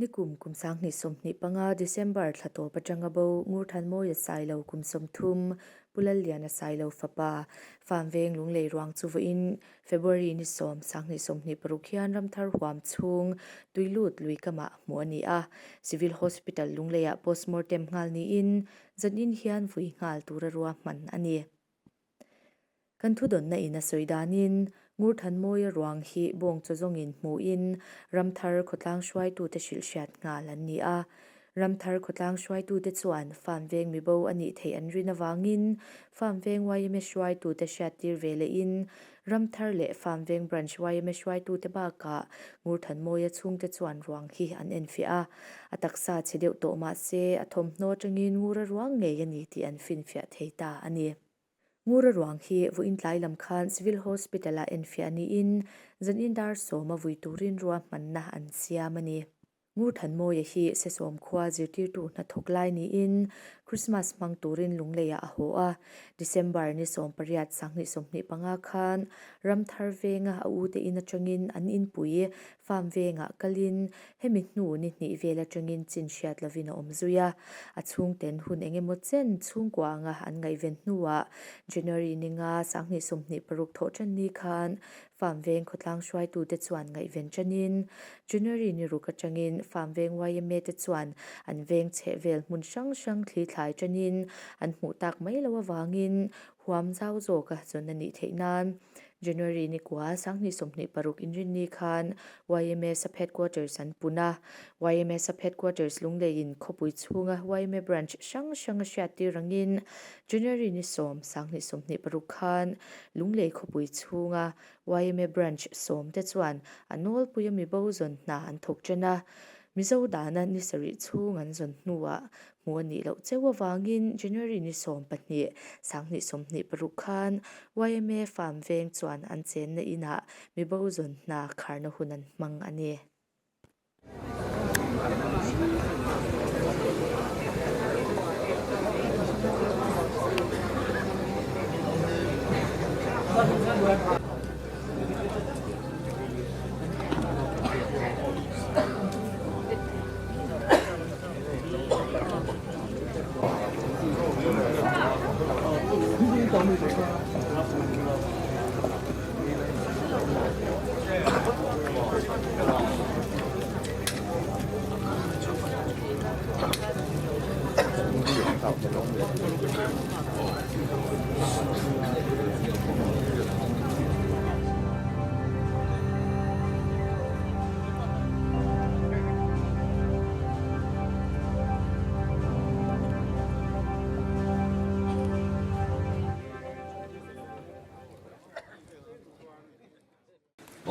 Nikum kum 2025 December thla tawp atanga bo Ngurthanmawia Sailo kum 30, Pu Lalliana Sailo fapa, Farm veng Lunglei ruang chu vawiin February ni 10, 2026 hian Ramthar huam chhung Tuilut lui kamah hmuh a ni a. Civil Hospital Lungleiah postmortem nghal niin zanin hian vui nghal tura ruahman a ni. Kan thudawnna in a sawi danin, Ngurthanmawia ruang hi bawng chaw zawngin hmuhin Ramthar khawtlang hruaitute hrilh hriat nghal an ni a. Ramthar khawtlang hruaitute chuan farm veng mibo a nih theih an rin avangin farm veng yma hruaitute hriattir ve lehin Ramthar leh farm veng branch yma hruaitute bakah Ngurthanmawia chhungte chuan ruang hi an enfiah a. A taksa chhe deuh tawh mah se a thawmhnaw atangin Ngura ruang ngei a ni tih an finfiah thei ta a ni. Ngura ruang hi vawiin tlai lam khan Civil Hospital-ah enfiah niin zanin dar sawma vui turin ruahmanna an siam a ni. Ngurthanmawia hi Sesawm khua zirtirtu hnathawk lai niin Christmas hmang turin Lungleiah a haw a. December ni 18 2025 khan Ramthar venga a ute in atangin an inpui farm vengah kalin Hemi hnu ni hnih vel atangin chin hriat lovin a awm zui a, a chhungten hun eng emaw chen chhungkua anga an ngaihven hnuah January ni nga 2026 thawh tan ni khan Farm Veng khawtlang hruaitute chuan ngaihven tanin January ni ruk atangin Farm Veng yma te chuan an veng chheh vel hmun hrang hrang thli thlai tanin an hmuh tak mai loh avangin huam zau zawka zawn a nih theih nan January ni kua 2026 inrinni khan yma Sub Headquarters an pun a. Yma Sub Headquarters Lungleiin khawpui chhunga yma Branch hrang hrang a hriattir angin January ni 10, 2026 khan Lunglei khawpui chhunga yma Branch sawmte chuan a nawlpuia mibo zawn hna an thawk ṭan a. Mizo dana ni sarih chhung an zawn hnuah Hmuh a nih loh cheu avangin January ni 12, 2026 khan yma Farm Veng chuan an chenna inah mibo zawn hna kharna hun an hmang a ni.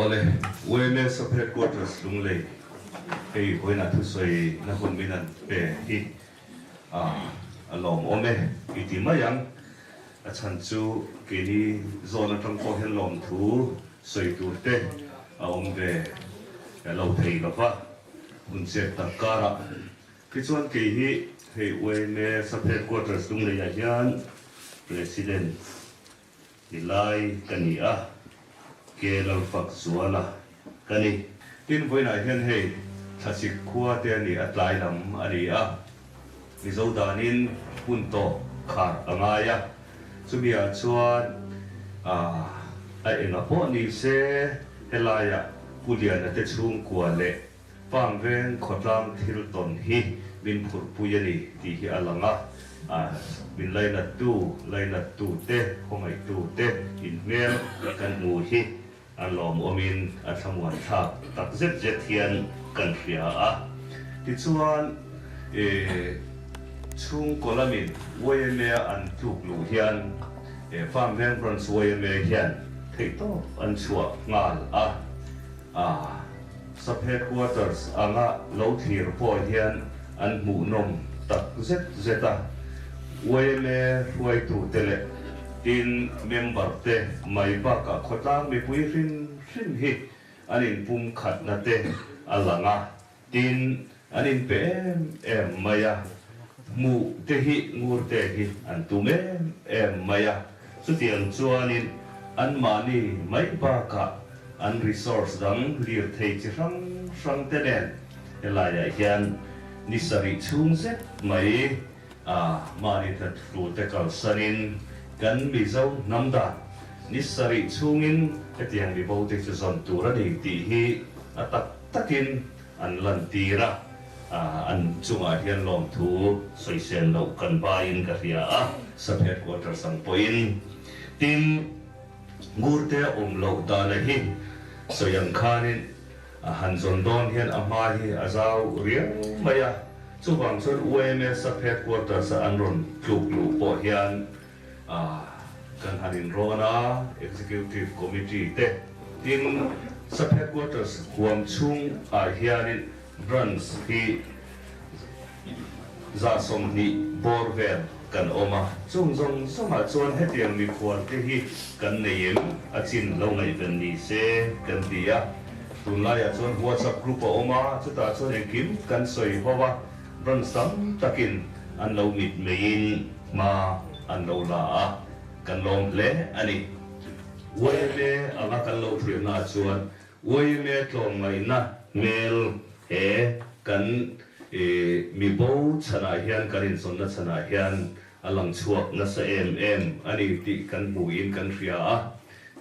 Awle, yma Sub Headquarters Lunglei hei vawiinah thusawi na hun min an pe hi a lawmawm e i ti mai ang. A chhan chu keini zawn atang pawh hian lawmthu sawi tur te a awm ve lo thei lo va, hun chet tak karah. Tichuan kei hi hei yma Sub Headquarters Lungleiah hian President ni lai ka ni a, Ke Lalfakzuala ka ni. Tin, vawiinah hian hei Thlasik khua te a ni, a tlai lam a ni a, Mizo danin hun tawh khar a ngai a, chumiah chuan a enga pawh ni se helaiah Pu Liana te chhungkua leh Farm veng khawtlang thil tawn hi min phurhpui a ni tih hi a lang a, min lainattu, lainattu te, khawngaihtu te inhmel kan hmu hi a lawmawmin a thlamuan thlak tak zet zet hian kan hria a. Tichuan, chhungkaw lamin yma an tluk luh hian Farm Veng Branch yma hian theihtawp an chhuah nghal a. Sub Headquarters anga lo thlir pawh hian an hmuhnawm tak zet zet a. Yma hruaitute leh tin member te mai bakah khawtlang mipui hrim hrim hi an inpumkhatna te a lang a, tin an inpe em em mai a, hmuh te hi ngur te hi an tum em em mai a, chutiang chuanin anmahni mai bakah an resource dang lirthei chi hrang hrang te nen. Helaiah hian ni sarih chhung zet mai a mahni hnathru te kalsanin kan Mizo hnam dan ni sarih chhungin hetiang mibo te chu zawn tur a ni tih hi a tak takin an lantir a, an chungah hian lawmthu sawisel loh kan baiin ka hria a, Sub Headquarters ang pawhin. Tin, Ngurte awm loh dana hi sawi ang khanin a han zawn dawn hian a hma hi a zau riau mai a, chuvang chuan UMA Sub Headquarters a an rawn tluk luh pawh hian kan han inrawn a, Executive Committee te tin Sub Headquarters huam chhung ah hianin Branch hi 120 bawr vel kan awm a, chung zawng zawngah chuan hetiang mikhual te hi kan nei em a chin lo ngaihven ni se kan ti a. Tunlaiah chuan WhatsApp group a awm a, chutah chuan engkim kan sawi ho a, branch tam takin an lo mitmeiin hma an lo la a, kan lawm hle a ni. Yma anga kan lo thirnaah chuan Yma tlawmngaihna hmel he kan mi bo chhanah hian kan inzawnna chhanah hian a lang chhuak nasa em em a ni tih kan hmuhin kan hria a.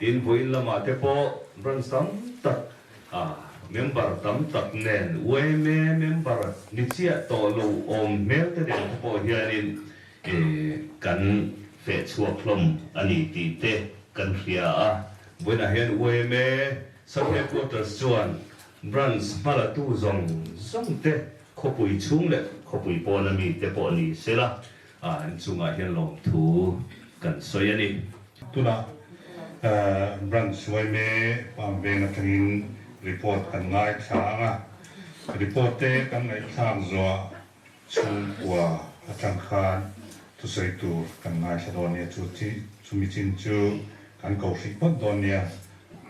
Tin, vawiin lamah te pawh branch tam tak a member tam tak nen yma member ni chiah tawh lo awm hmel te nen te pawh hianin kan feh chhuak hlawm a ni tih te kan hria a. Vawiinah hian yma Sub Headquarters chuan Branch hmalatu zawng zawng te khawpui chhung leh khawpui pawna mi te pawh ni sela an chungah hian lawmthu kan sawi a ni. Tunah Branch yma Palm Veng atangin report kan ngaithla ang a, report te kan ngaihthlak zuah Chhungkua atang khan thusawi tur kan ngaithla dawn nia, chu chi chumi chin chu kan ko hrih phawt dawn nia.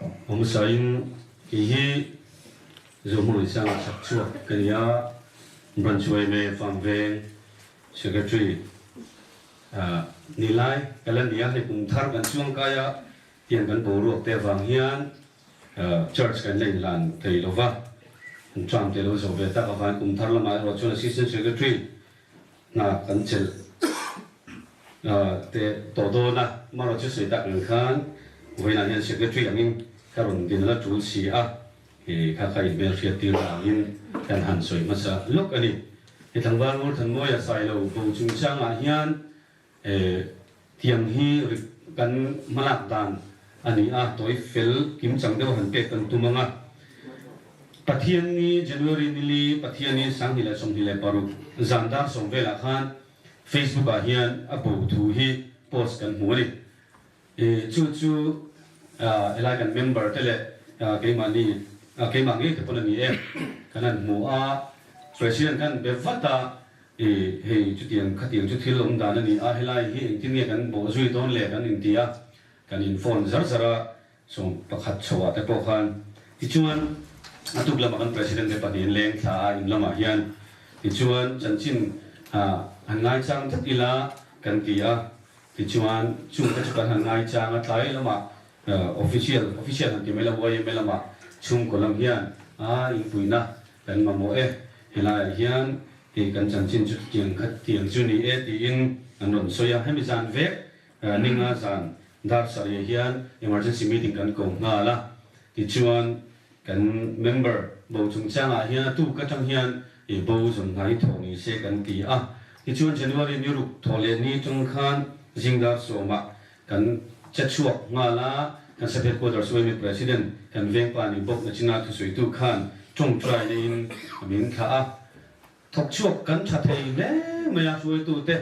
Hmangsain kei hi Zohmawng Sanga chhak chhuak ka ni a, Branch yma Farm Veng Secretary ni lai ka la ni a, hei kum thar kan chuang kai a, tiang kan boruak te avang hian Church kan la inlan thei lo va, an term te lo zawh ve tak avangin kum thar lamah erawh chuan Assistant Secretary hna kan chelh te tawh dawn a, amaherawh chu sawi tak ang khan vawiinah hian Secretary angin ka rawn din la tul si a, he kha kha inhmelhriat tir na angin kan han sawi hmasa lawk a ni. He tlangval Ngurthanmawia Sailo bo chungchangah hian Tiang hi kan hmalak dan a ni a, tawi fel kim chang deuh han pek kan tum ang a. Pathianni January nili Pathianni 2026 zan dar sawm velah khan Facebook ah hian a bo thu hi post kan hmu a ni. Chu chu helai kan member te leh keimahni keimah ngei te pawn a ni e kan han hmu a, President khan be vat a. I, hei chutiang khatiang chu thil awm dan a ni a, helai hi engtin nge kan bawh zui dawn le kan inti a, kan in phone zar zar a, sawm pakhat chho ah te pawh khan tichuan a tuk lamah kan President te pahnihin leng thla a in lamah hian tichuan chanchin han ngaichang thut ila kan ti a, tichuan chung te chu kan han ngaichang a, tlai lamah official official han ti mai lo yma lamah chhungkaw lam hian a inpuihna Kan mamawh e, helaiah hian tih kan chanchin chu tiang khat tiang chu ni e tiin an rawn sawi a. Hemi zan vek ninga zan dar sarih hian emergency meeting kan ko nghal a, tichuan kan member bo chungchangah hian a tuk atang hian i bo zawm hna hi thawh ni se kan ti a. Tichuan January ni ruk thawh leh ni tang khan zing dar sawmah Kan che chhuak nghal a, kan Sub Headquarters yma President kan vengpa ni bawk nachina thusawitu khan tawngtai neiin a min thlah a. Thawk chhuak kan tha thei hle mai a, hruaitute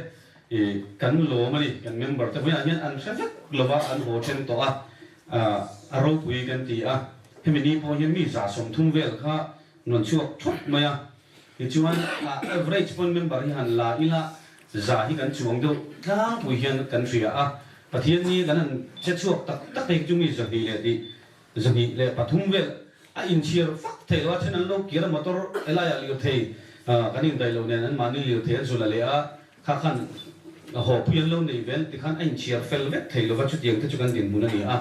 i kan lawm a ni, kan member te hmuiah hian an hre vek lova an haw then tawh a, a ropui kan ti a. Hemi ni pawh hian mi 130 vel kha rawn chhuak thup mai a. Tichuan a average pawn member hi han la ila za hi kan chuang deuh tlangpui hian kan hria a, Pathian ni kan han che chhuak tak tak hei chu mi 200 leh tih 203 vel a inchhiar vak thei lo a, then an lo kir a motor helaiah lirthei kan indaih loh nen anmahni lirthei an zul a leh a, kha khan haw pui an lo nei vel tikhan a inchhiar fel vek thei lova chutiang te chu kan dinhmun a ni a,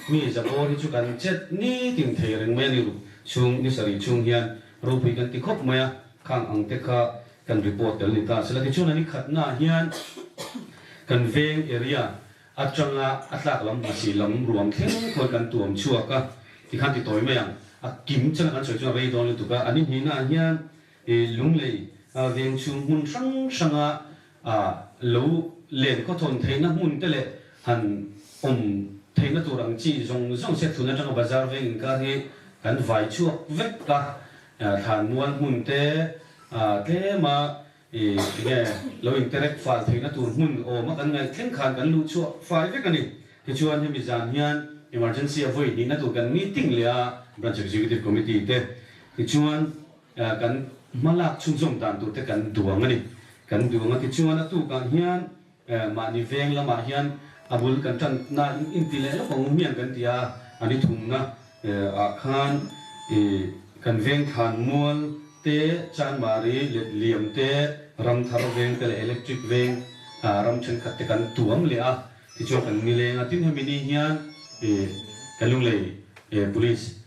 mi zabawr hi chu kan chet nitin thei reng mai a ni ruk chhung ni sarih chhung hian. Ropui kan ti khawp mai a. Khang ang te kha kan report tel ni ta sela. Tichuan a ni khatnaah hian kan veng area atanga a tlak lam hmasi lam ruang thleng khawn kan tuam chhuak a, tikhan ti tawi mai ang. A kim changa kan sawi chuan rei dawn lutuk a, a ni hnihnaah hian Lunglei veng chhung hmun hrang hranga lo len khawthawn theihna hmun te leh han awm theihna tur ang chi zawng zawng Sethlun atanga bazar veng inkar hi kan vai chhuak vek a. Thlanmual hmun te tlema enge lo interact fal theihna tur hmun awm a kan ngaih thleng khan kan luh chhuah fai vek a ni. Tichuan hemi zan hian emergency a vawi hnihna tur kan meeting leh a Branch Executive Committee te tichuan kan hmalak chhunzawm dan tur te kan duang a ni. Kan duang a tichuan a tukah hian Mahni veng lamah hian a bul kan tanna in inti leh lawk ang hmiang kan ti a, a ni thumna ah khan kan veng thlan mual te, Chanmari let liam te, Ramthar veng te leh Electric veng ram thenkhat te kan tuam leh a, tichuan kan nileng a, tin hemi ni hian kan Lunglei Police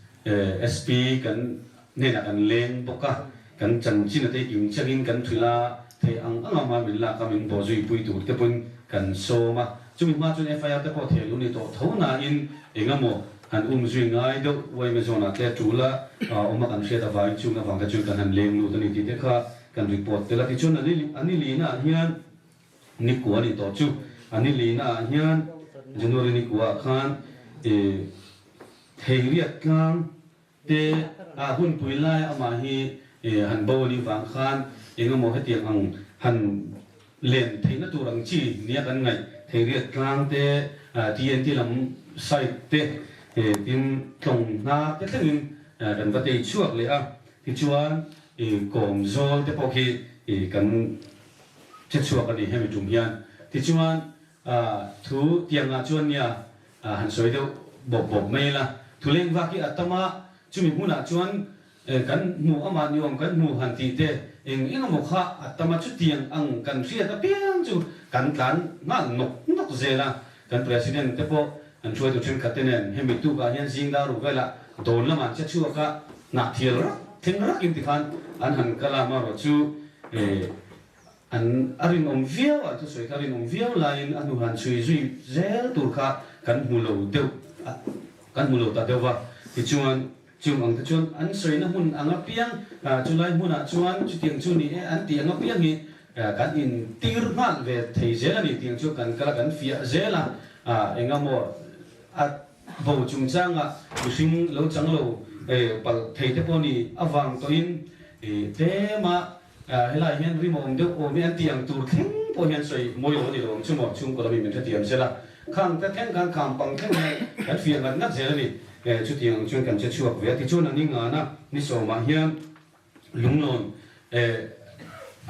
SP kan Hnenah kan leng bawk a, kan chanchin a tei kim changin kan thil a, theih ang ang a hma min lak a, min bawhzui pui tur te pawhin kan sawm a. Chumi hma chuan FIR te pawh theh luh ni tawh tho nain eng emaw han um zui ngai deuh uaime zawnah te tul a awm a kan hriat avangin chung avang te chuan kan han leng lut a ni tih te kha kan report tel a. Tichuan a ni lina ah hian Nikua ni tawh chu a ni lina ah hian January nikua ah khan Theiriat tlang Te a hunpui lai amah hi han bo a nih vang khan eng emaw hetiang ang han len theihna tur ang chi nia kan ngaih Theiriat tlang te, TNT lam side te tin tlawng hnar te thlengin kan va tei chhuak leh a. Tichuan kawm zawl te pawh khi kan che chhuak a ni hemi tum hian. Tichuan Thu tiangah chuan nia han sawi deuh bawp bawp mai ila, thu leng vak hi a tam a, chumi hmunah chuan kan hmu amah ni awm kan hmu han tih te eng eng emaw kha a tam a, chutiang ang kan hriat apiang chu kan tlan nghal nawk nawk zel a, kan President te pawh an hruaitu thenkhat te nen hemi tukah hian zing dar ru velah dawn lamah an che chhuak a, hnahthial rak thleng rakin tikhan an han kal a, amaherawhchu chu An a rinawm viau, an thusawi kha a rinawm viau laiin a hnu han chhui zui zel tur kha kan hmu lo deuh a, kan hmu lo ta deuh va. Tichuan, chung ang te chuan an sawina hmun ang apiang, chulai hmunah chuan chutiang chu ni e an tih ang apiang hi kan intir nghal ve thei zel a ni tiang chu kan kal a, kan fiah zel a, engemaw a bo chungchanga mihring lo chang lo palh thei te pawh ni avang tawhin tlema Helai hian rimawm deuh awm hi an tih ang tur thleng pawh hian sawi mawi lo a ni lo ang chu maw? Chhungkaw lami min hrethiam zel a, khang te thleng khan kham pang thleng hian kan fiah ngat ngat zel a ni. Chutiang ang chuan kan che chhuak ve a, tichuan a ni ngana ni sawmah hian lunglawn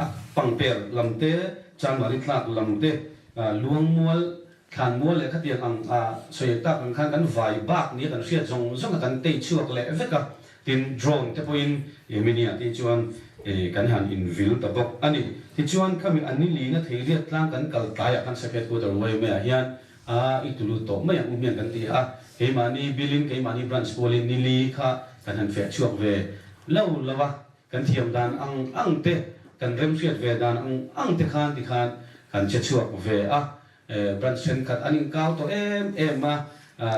a pangper lam te, chanmari tlak lam te, luangmual, thlanmual leh khatiang ang a sawi tak ang khan kan vai bak nia kan hriat zawng zawng a kan tei chhuak leh vek a. Tin, drone te pawhin eminia tih chuan kan han invil ta bawk a ni. Tichuan, khami a ni lina Theiriat tlang kan kal tlaiah khan Sakhet Quarter Uaimea hian a i tulu tawh mai ang u hmiang kan ti a, keimahni bilin, keimahni branch pawlin ni li kha kan han feh chhuak ve lo lo a, kan thiam dan ang ang te, kan remhriat ve dan ang ang te khan tikhan kan che chhuak ve a. Branch thenkhat an inkau tawh em em a,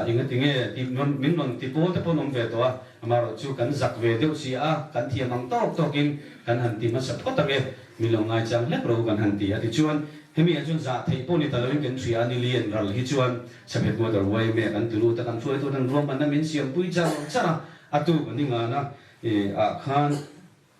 engati nge tih min rawn ti pawl te pawh an awm ve tawh a, amaherawh chu kan zak ve deuh si a, kan thiam ang tawk tawkin kan han ti hmasa phawt ang e, min lo ngaichang hlek ro kan han ti a tichuan hemi ah chuan zah theih pawh ni ta loin kan hria a, nili an ral hi chuan Saphet Water yma kan ti lut a, kan hruaitu ten ruahmanna min siampui char char a, a tuk an ingan a, ah khan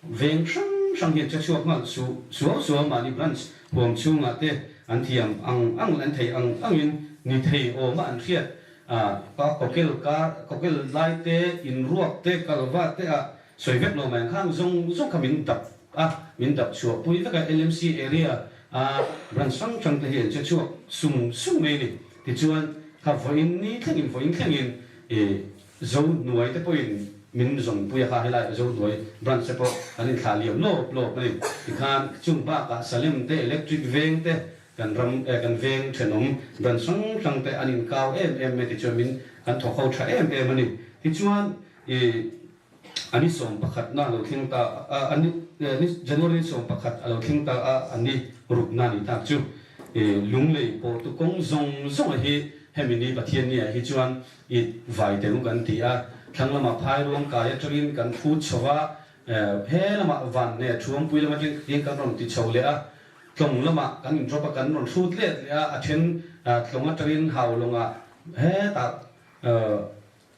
Veng hrang hrang hian che chhuak nghal su suau suau mahni branch huam chhungah te an thiam ang ang leh an thei ang angin ni thei awma an hriat a kawkel kar kawkel lai te inruak te kalva te ah sawi vek lo mai ang khang zawng zawng kha min dap a min dap chhuah pui vek a LMC area a branch hrang hrang te hi an che chhuak sung sung mai a ni tichuan kha vawiin ni thlengin vawiin thlengin ih Zo hnuai te pawhin min zawnpui a kha helai Zo hnuai branch te pawh kan inthlah liam lawp lawp a ni. Tikhan chung bakah Salem te, Electric veng te, kan ram eh kan veng thenawm branch hrang hrang te an inkau em em mai tichuan min kan thawk ho tha em em a ni. Tichuan ih. A ni sawmpakhatna a lo thleng ta a, a ni January ni 11 a lo thleng ta a, a ni rukna a ni tak chu. Lunglei pawhtu kawng zawng zawng a hi hemi ni Pathian ni ah hi chuan i vai tel kan ti a, thlang lamah phai ruang kai atangin kan hrut chho va, he lamah van nge thuampui lam atangin tiang kan rawn ti chho leh a, tlawng lamah kan in drop a kan rawn hrut let leh a, a then tlawng atangin hau lawngah hetah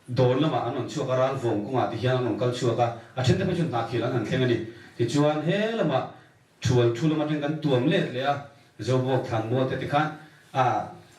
Dawn lamah an rawn chhuak a, ral vawng kawngah ti hian an rawn kal chhuak a, a then te phei chuan hnahthil an han thleng a ni. Tichuan he lamah Thual thu lam atang kan tuam let leh a, Zobawk thlan mual te tikhan a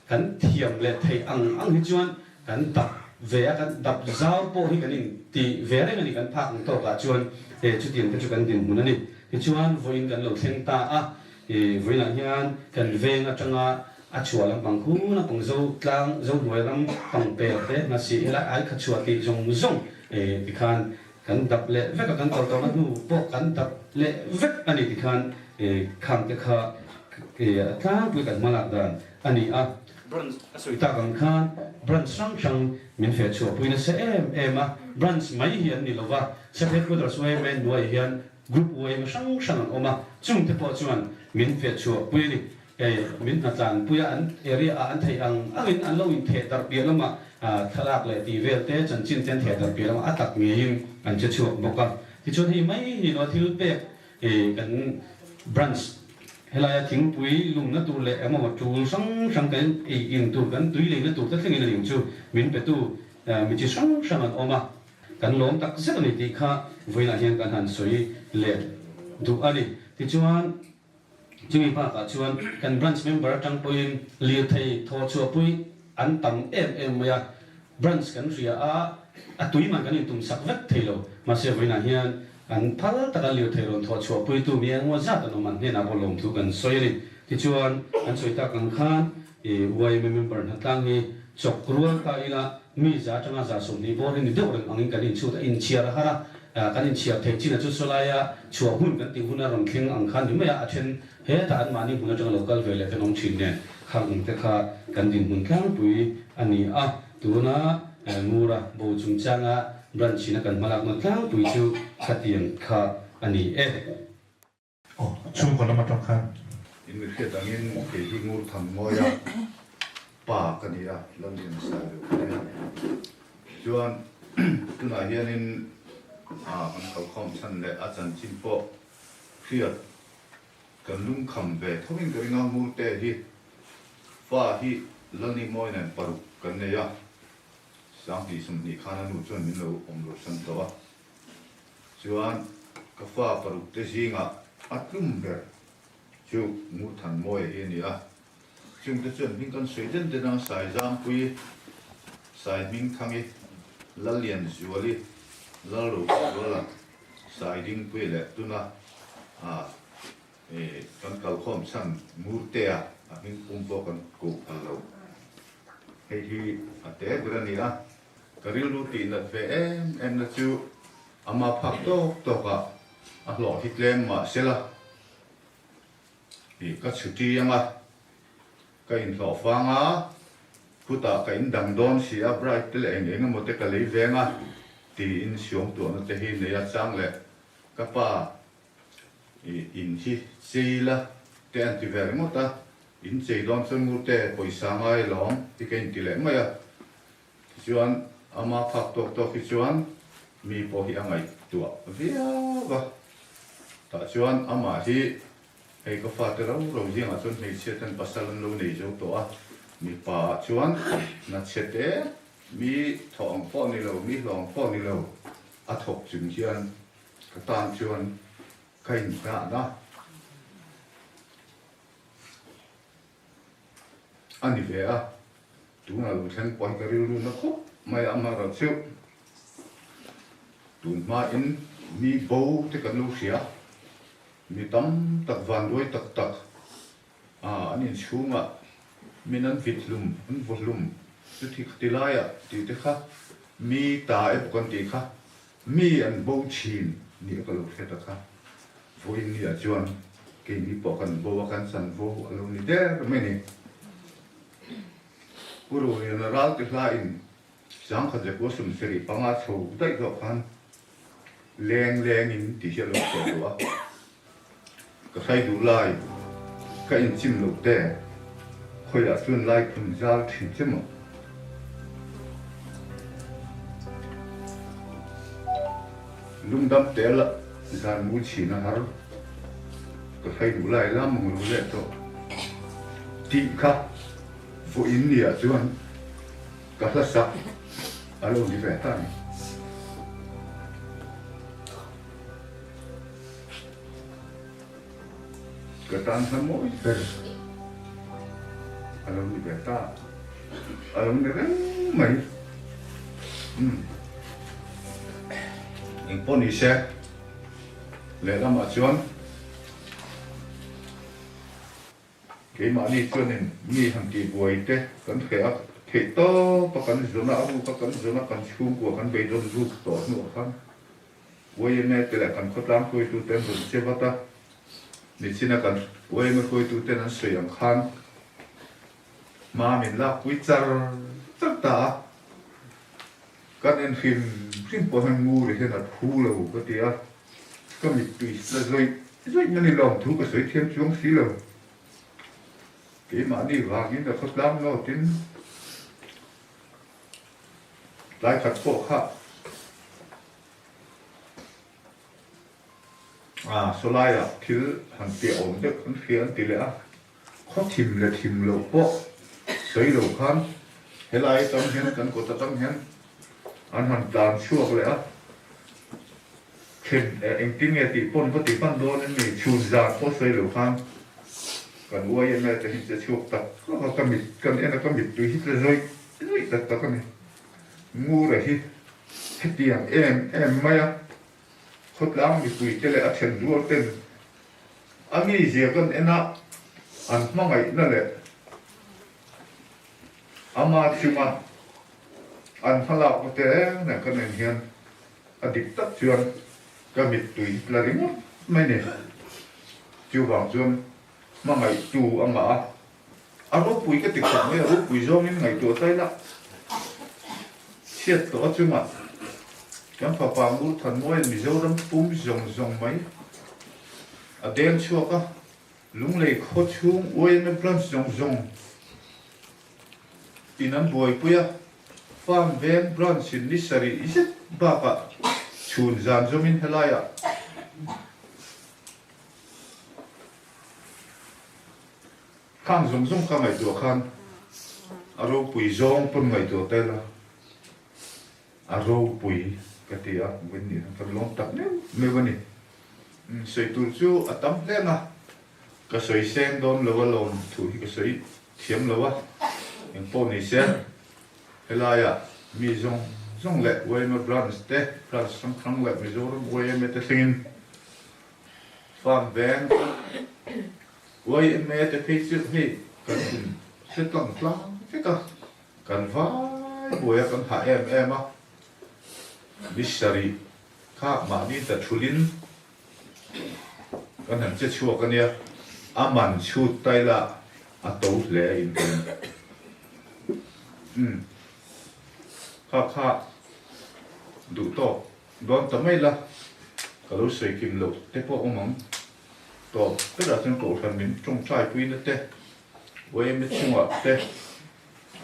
kan thiam leh theih ang ang hi chuan kan dap ve a, kan dap zau pawh hi kan in ti ve reng a ni, kan phak ang tawkah chuan e chutiang te chu kan dinhmun a ni. Tichuan vawiin kan lo thleng ta a, e vawiinah hian kan veng atanga a chhuah lampang khu lampang zo tlang zo hnuai ram pangper te hnasi helai ai kha chhuah tih zawng zawng e tikhan Kan dap leh vek a, kan kal tawhna hnu pawh kan dap leh vek a ni tikhan khang te kha a tlangpui kan hmalak dan a ni a. Branch a sawi tak ang khan branch hrang hrang min feh chhuahpui nasa em em a, branch mai hi an ni lova, Sub Headquarters yma hnuaiah hian Group yma hrang hrang an awm a, chungte pawh chuan min feh chhuahpui a ni. Hei min hnatlanpuia an area ah an theih ang angin an lo intheh darh piah lamah thlalak leh tih vel te chanchin te an theh darh piah lamah a tak ngeiin an che chhuak bawk a. Tichuan hei mai hi lo thil pek kan branch helaia thingpui lumna tur leh emaw tul hrang hrang kan ei in tur kan tui leina tur te thlengin a ning chu min petu mi chi hrang hrang an awm a. Kan lawm tak zet a ni tih kha vawiinah hian kan han sawi leh duh a ni. Tichuan. Chumi bakah chuan kan branch member atang pawhin lirthei thawhchhuahpui an tam em em mai a, branch kan hria a, a tui man kan intum sak vek thei lo. Mahse vawiinah hian an phal taka lirthei rawn thawhchhuahpuitu mi engemaw zat an awm an hnenah pawh lawmthu kan sawi a ni. Tichuan an sawi tak ang khan yma member hnatlang hi chawk rual ta ila mi za atanga 120 bawr hi ni deuh reng angin kan inchhut a, inchhiar a har a. Kan inchhiar theih chin a chu sawlaia chhuah hun kan tih huna rawn thleng ang kha ni mai a, a then hetah anmahni hmun atanga lo kal ve leh kan awm thin nen khang ang te kha kan dinhmun tlangpui a ni a. Tuna Ngura bo chungchanga branch ina kan hmalakna tlangpui chu khatiang kha a ni e. Aw, chhungkaw lam atang khan. In mi hriat angin kei hi ngur tham ngawia pa ka ni a, Lallian sai deuh ka ni a. Chuan tunah hianin kan kalkhawm chhan leh a chanchin pawh hriat kan lungkham ve thovin ka ring a, Ngurte hi fa hi Lalningmawi nen paruk kan nei a, 2020 khan a nu chuan min lo awm losan tawh a. Chuan ka fa paruk te zingah a tlum ber chu Ngurthanmawia hi a ni a, chungte chuan hming kan sawi den den a, Saizampuii, Saihmingthangi, Lallianzuali, Lalrozuala, Saidingpuii leh tuna kan kalkhawm chhan Ngurtea a hming pum pawh kan koh phal lo. Hei hi a te ber a ni a. Ka rilru tih nat ve em em na chu ama phak tawk tawk ah a hlawh hi tlem mah sela ih ka chhuti anga ka inhlawh fang a, khutah ka indang dawn si a, bride te leh eng eng emaw te ka lei veng a tiin siawmtuahna te hi nei a chang leh ka pa ih in hi chei la te an ti ve ringawt a, in chei dawn chuan ngurte pawisa ngai lawm ti ka inti leh mai a. Tichuan, ama phak tawk tawk hi chuan mi pawh hi a ngaihtuah viau a. Tah chuan amah hi hei ka fate ro ro zingah chuan hmeichhia ten pasal an lo nei zo tawh a, mipa ah chuan hna-chhe te mi thawh ang pawh ni lo, mi hlawh ang pawh ni lo a thawk chung hian ka tan chuan ka inhnahna a ni ve a. Tunah lo thleng pawh hi ka rilru na khawp mai a, amaherawh chu tun hmain mi bo te kan lo hria, mi tam tak vanduai tak tak an inchhungah min an vit hlum, an vaw hlum chuti khati laiah tih te kha mi ta emaw kan tih kha mi an bo thin nih a ka lo hre ta kha. Vawiin niah chuan keini pawh kan bo a, kan chanvo a lo ni der mai a ni. Pu Roliana ral ti hlain 1775 chho daih zawh khan. Leng lengin tih hi a lo chhuah duh a, ka hrai duh lai ka inchim loh te khawiah chuan lai phun zal thin che maw? Lungdam tel zan mu chhin a har, ka hrai duh lai la mang lo leh tawh tih kha vawiin niah chuan Ka hlasak a lo ni ve ta ni. Ka tan hla mawi ber a lo ni ve ta. A lo ni reng mai. Umm. Engpawh ni se, lehlamah chuan. Keimahni chuanin mi han tihbuai te kan hreh a, theih tawp a kan zawn a, a ruk a kan zawn a, kan chhungkua kan beidawn ruk tawh hnuah khan YMA te leh kan khawtlang hruaitute an rawn che vat a, nichina kan YMA hruaituten an sawi ang khan hma min lakpui char char ta a, kan en hrim hrim pawh hian ngur hian a phu lo ka ti a. Ka mittui la zawih zawih na ni lawm thu ka sawi thiam chuang si lo. Keimahni vangin a khawtlang nawtin tlai khat pawh kha a sawlaiah thil han piah awm deuh an hria an ti leh a, khaw thim leh thim loh pawh sawi lo khan helai atang hian kan kawt atang hian An han tlan chhuak leh a, Thlen engtin nge tih pawn va ti hman dawn em ni? Chhun zan pawh sawi lo khan kan uai em e te hi che chhuak tak tak a, ka mit kan en a, ka mittui hi tla zawih zawih tak tak a ni. Ngura hi hetiang em em mai a, khawtlang mipui te leh a then rual ten a mizia kan en a, an hmangaihna leh Ama chunga an hmalakna te reng reng ka nen hian a dik tak chuan ka mittui hi tla ringawt mai ni. Chuvang chuan hmangaihtu a ngah a, a ropui ka ti khawp mai, a ropui zawngin ngaihtuah ta ila chhiat tawh a chunga kan fapa Ngurthanmuaia Mizoram pum zawng zawng mai a deng chhuak a. Lunglei khaw chhung YMA branch zawng zawng in an buaipui a, Farm Veng branch in ni sarih zet bakah chhun zan zawmin helaiah khang zawng zawng ka ngaihtuah khan a ropui zawng pawn ngaihtuah ta ila. A ropui ka ti a, vawiin nih hian kan lawm tak meuh meuh a ni. Sawi tur chu a tam hleng a, ka sawi seng dawn lo a lawm thu hi ka sawi thiam lo a, engpawh ni se helaiah mi zawng zawng leh yma branch te, branch hrang hrang leh Mizoram yma te thlengin farm veng yma te phei chu hei kan in hre tlang tlang vek a. Kan vai buai a kan hah em em a, ni sarih kha mahni ta thulin kan han che chhuak a nia, a man chhut taila a to hle in ka ring. Umm kha kha duh tawk dawn ta mai la, ka lo sawi kim loh te pawh awm ang, tawp berah chuan kohhran min tawngtai puina te Uaime chungah te,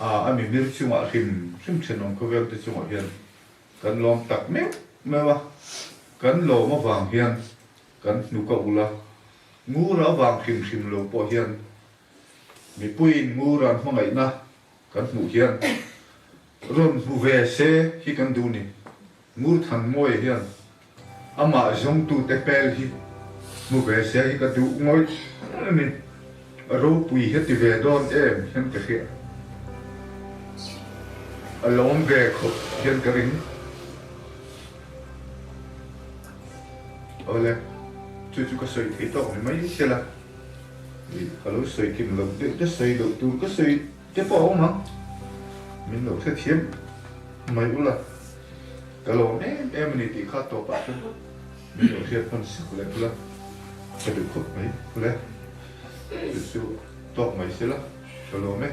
a mimir chungah hrim hrim thenawm khawvel te chungah hian kan lawm tak meuh meuh a, kan lawm avang hian kan hnuk a ul a, ngur avang hrim hrim lo pawh hian mipuiin ngur an hmangaihna kan hmuh hian rawn hmu ve se hi kan duh ni. Ngur Thanmawia hian Amah zawngtute hmel hi hmu ve se hi ka duh ngawih a ni. Ropui hi a ti ve dawn em hian ka hria. A lawm ve khawp hian ka ring. Awle, chu chu ka sawi thei tawk ni mai se la. Ka lo sawi kim loh deuh te sawi loh tur ka sawi te pawh a awm ang. Min lo hrethiam mai ula. Ka lawm em em a ni tih kha tawpah chuan min lo hriat hman sak leh bula ka duh khawp mai ule chu chu tawk mai sela ka lawm e.